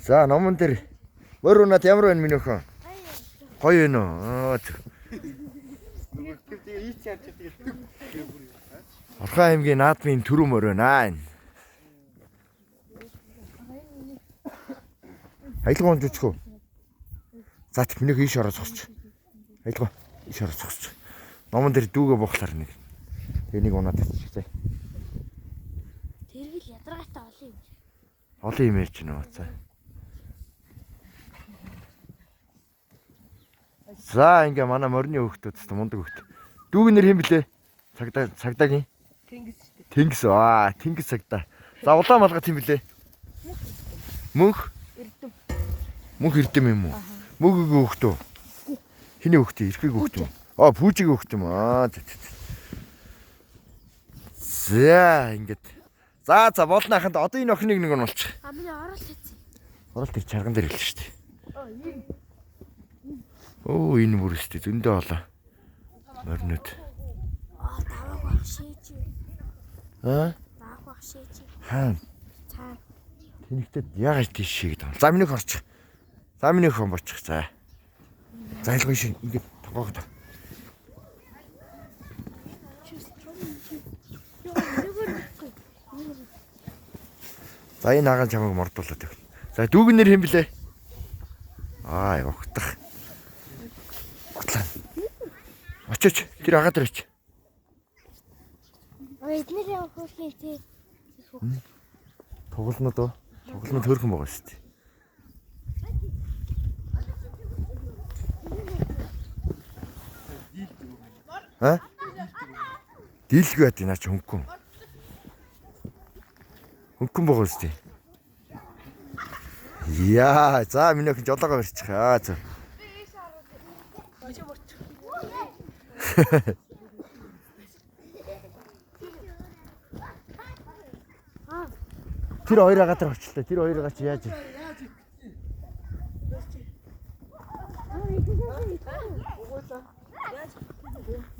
За номон дээр морь унаад ямар байна миний охин? Гоё юм уу? Аа, зү. Орхон аймгийн наадмын түрүү морь байна энэ. Аялгаа унж өчгөө. За тэг миний ийш ороо зогсож. Аялгаа ийш ороо зогсож. Номон дээр дүүгээ буухлаар нэг. Тэгээ нэг унаад ирчих заа. Тэргэл ядаргаатай олон юм. Олон юм ярьж байна уу за. За ингээ манай морины хүүхдүүд ч мундаг хүүхд. Дүүг нэр хэн блэ? Цагдаа цагдаагийн Тэнгис шүү дээ. Тэнгис аа Тэнгис цагдаа. За улаан малгай тийм блэ? Мөнх Эрдэм. мөнх эрдэм юм уу? Мөнгөгийн хүүхд үү? Хиний хүүхд вэ? Эрхийг хүүхд үү? Аа пүүжигийн хүүхд юм аа. Зэ, зэ, зэ. За ингээд. За за болно аханд одоо энэ охиныг нэг нь болчих. А миний орол хийсэн. Оролт тэр чарган дээр хэлсэн шүү дээ. Өө энэ бүр өстэй зөндөө олоо. Моринод. Аа давааг баг шээж. Аа Давааг баг шээж. хаан Цаа. тэнэгтэд яагаад тийш шигэд байгаа. За минийх орчих. За минийх хон бочих. За. За илгүй шин ингээд тогоогд. Йоо нэгэр нэхгүй. За энэ хагаан чамайг мордуулаад өгнө. За дүүг нэр хэн блэ? Аа явагдах. Готлаа. Очооч тэр агаа дээр очив. Аа эднэр явах хөрхийн тий. Тоглонод уу? Тоглонод хөөрхөн байгаа шүү дээ. А? Дийлгүй байд наа чи хөнгөн. Хөнгөн байгаа шүү дээ. Яа, за миний охин жолоогоо барьчих. Аа за. Тэр хоёр агаа дээр очлоо. Тэр хоёр агаа чи яаж вэ?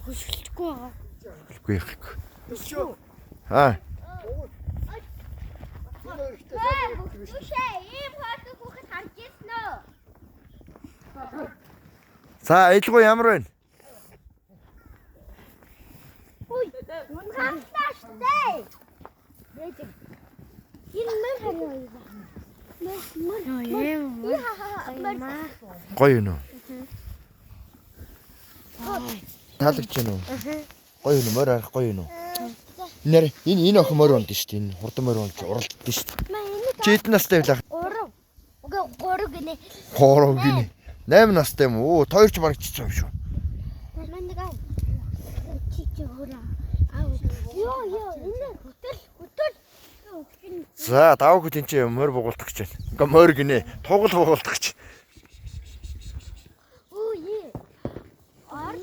Хөшөлтгүй байгаа. Үгүй яахгүй. Аа, Түшээ ийм хоолой хүүхэд харж ирсэн үү? за аялгаа ямар байна? Үй, унгаалаа штэ. Энэ мөр харъя. Мөр мөр. Мөр. Гоё юм уу? Таалагдж байна уу? Гоё юм уу? Морь арах гоё юм уу? Энэ энэ энэ охин морь унд шүү дээ. Энэ хурдан морь унд уралддаг шүү дээ. Маа энэ Чи хэдэн настай байлаа? 3. Үгүй 3 гинэ. 3 гинэ. 8 настай юм уу? Хоёр ч бараг чицсэн юм шүү. Маа нэг аа. Чи чи хөрөө. Аа. Йоо ёо энэ хөтөл хөтөл. За, даваа хүн чи морь бугуулдаг гэж байна. Ингээ морь гинэ. Тугал бугуулдаг гэж. Үгүй. Ар.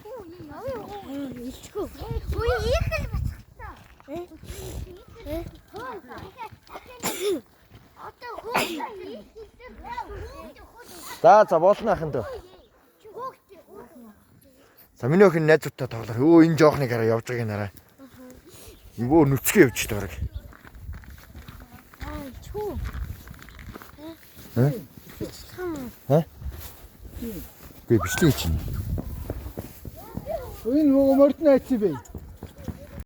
Үгүй яваа. Илчгүй. Үгүй их л бацхтаа. Одоо хөө. За, за болно ахын дөө. За, миний охин найзуудтай тоглох. Өө энэ жоохныг хараа явж байгааг нь хараа. Өвөө нүцгэн явж шүү дээ бараг. Аа, чүү. Э? Бичлэх юм. Үгүй бичлэг чинь. Энэ нөгөө морд нь айцсан бэ.